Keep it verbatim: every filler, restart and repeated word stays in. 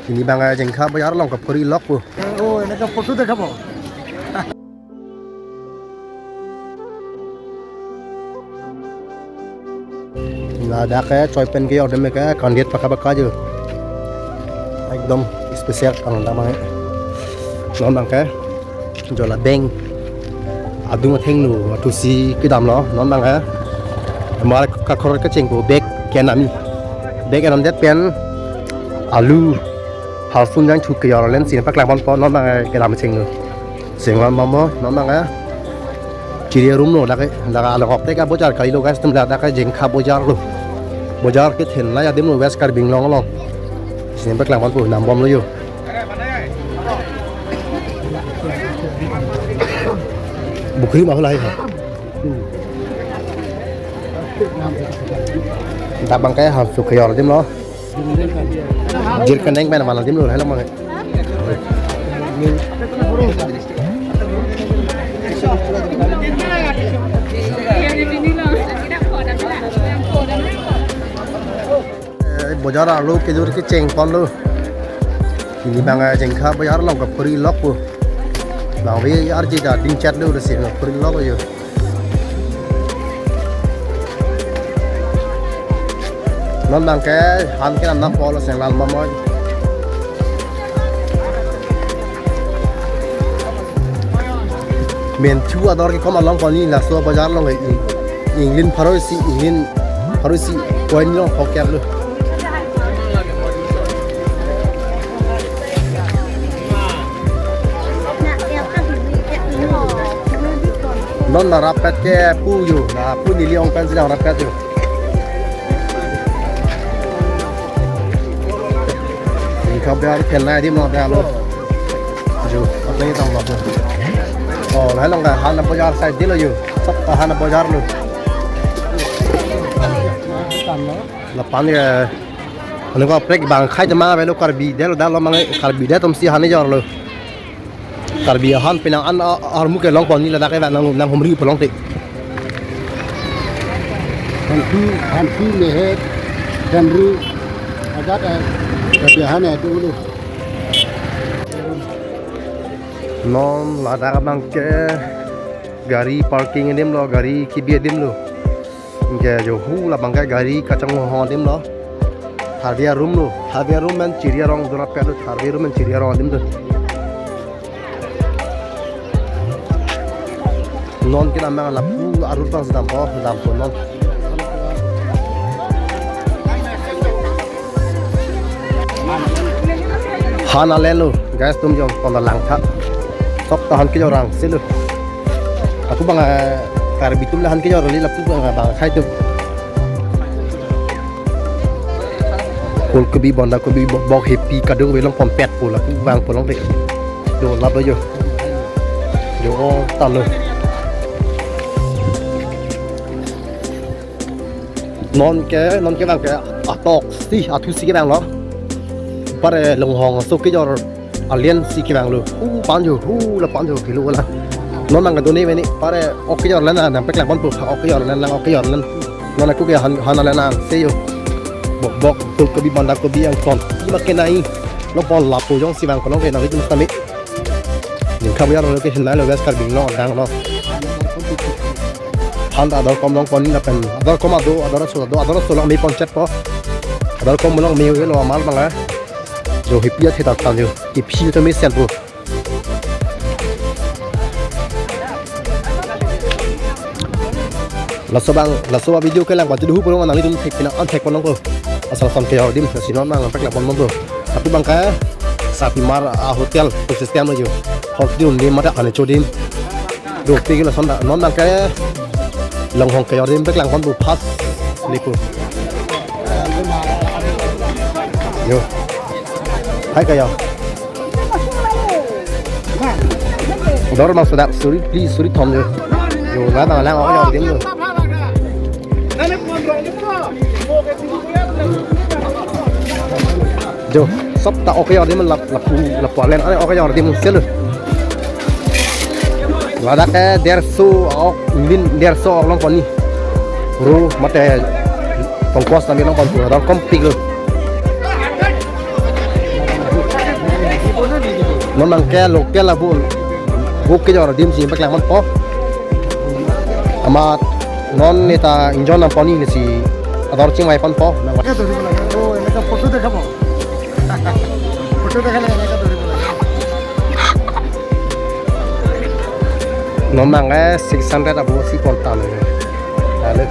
Pini bang, eh, Jengkha Bajar along kaphuri lok po. Oh, eneka photo dekhabo. Ladak ke choi pen ke order me ke kandiat pakha pakha jo. Ekdom special ang damai. Non bang ke jo labeng adung athengno atusi kedamlo non bang ke. Mar kakhor kecheng po bek kenami. Bek enam det pen alu harsun jang chu kejor alen si paklangponpo non bang ke kedam chengno. Sengwan mamo non bang ke. Chiri arum lo dak ke, dak along hok te ka bojar kalilo guys, tum dak, dak ke Jengkha Bajar lo. Bajar kethenei adim lo West Karbi Anglong along. Si paklangponpo, nambomlo jo. Bukri mahul hai ha. Dak bang ke ha su kejor adim lo. Jir keneng pen malam tim lu hello mang. Eh, bajar alu kejor kecheng ponlo. Pini bang, eh, Jengkha Bajar along kaphuri lok po. Bang ve arji da ding chat lo si kaphuri lok jo. Non bang ke han ke nam polo seng lal mamoi. Men chu ador ke kom along poni laso bajar along i, inglin pharo isi, inglin pharo isi point lo hoker lo. Non na rapet ke pu jo, na pu neli ong pen sedang rapet jo. Jengkha Bajar kenai adim lo dak lo. Jo, apa ni tang lo. Oh, lahai along ke Hana Bajar side dilo jo. Sop ke Hana Bajar lo. Lapan ke. Anu kaprek bang khai jama avelo Karbi det lo dak lo mang Karbi det atum si han kejor lo. Karbi ahan penang an a-, armu kelong pon ni ladak ke nang, nanghumri pulang te. Hansi, hansi mehet, hanru, ajat, eh, Karbi ahan, eh, dulu. Non ladak bang ke gari parking adim lo, gari kebi adim lo. Anke jo hu labang ke gari kachanghong adim lo. Tharve arum lo. Tharve arum pen chiri arong do rapet lo. Tharve arum pen chiri arong adim lo. Non ke namang lapu arut bang sedampo, dampo non. Han alen lo, guys, tum jong pon langtha. Sop ta han kejor rang si lo. Lapu bang, eh, Karbi atum la han kejor li lapu bang, eh, bang khai atum. Phulkobi, bandakobi, bok, bok hepi, kadokave long ponpet po lapu bang po long pe. Jo lap lo jo. Jo o tan lo. Non ke, non ke bang ke atok si, athu si ke bang lo. Pare longhong aso kejor alen si ke bang lo. Hu pan jo, hu la pan jo kilo la. Non bang ke done meni pare ok kejor alen na, nang pek lang pan pu, ok kejor alen lang, ok kejor alen. Non aku ke han, han alen ang se jo. Bok bok, phulkobi, bandakobi angton. Ima kenai. Lo pon lapu jong si bang kono ke na ri tum sami. Jengkha Bajar lo ke henai lo West Karbi Anglong adang lo. Han ta ador kom long pon ni lapen. Ador kom ado, ador so ado, ador so long me pon chet po. Ador kom long me lo amal bang eh. Jo hepi athe ta tan jo. Hepi to me sen po. Laso bang, laso video kelang pati duhu pulong nangli tum thek pina an thek ponong ko. Asal son kejor adim si non nang pek lang pon bro. Lapu bang ke Sapimar a hotel to system lo jo. Hok di un di mata ane chodim. Do pe ke lason da non bang ke longhong kejor adim pek lang pon bu pas lipu. Jo. Hai kejor. Dor mang sudah suri, please, suri thom jo. Jo, ngai bang lang ok kejor adim jo. Jo, sop ta ok kejor adim lap, lapu, lapu alen ane ok kejor adim selo. Ladak ke derso ok, min derso ok long pon ni. Ro mate tongkos nami long pon pu, ador kom pik lo. Non nangke local abul. Buk kejor adim si paklang ponpo. Amat non neta injon nangpon-i lasi ador chingvai ponpo. এনেকে ধৰিব লাগে। অ, এনেকে ফটো দেখাব। ফটো দেখালে এনেকে ধৰিব লাগে। Non nang eh six hundred abo si kontan eh. Ale.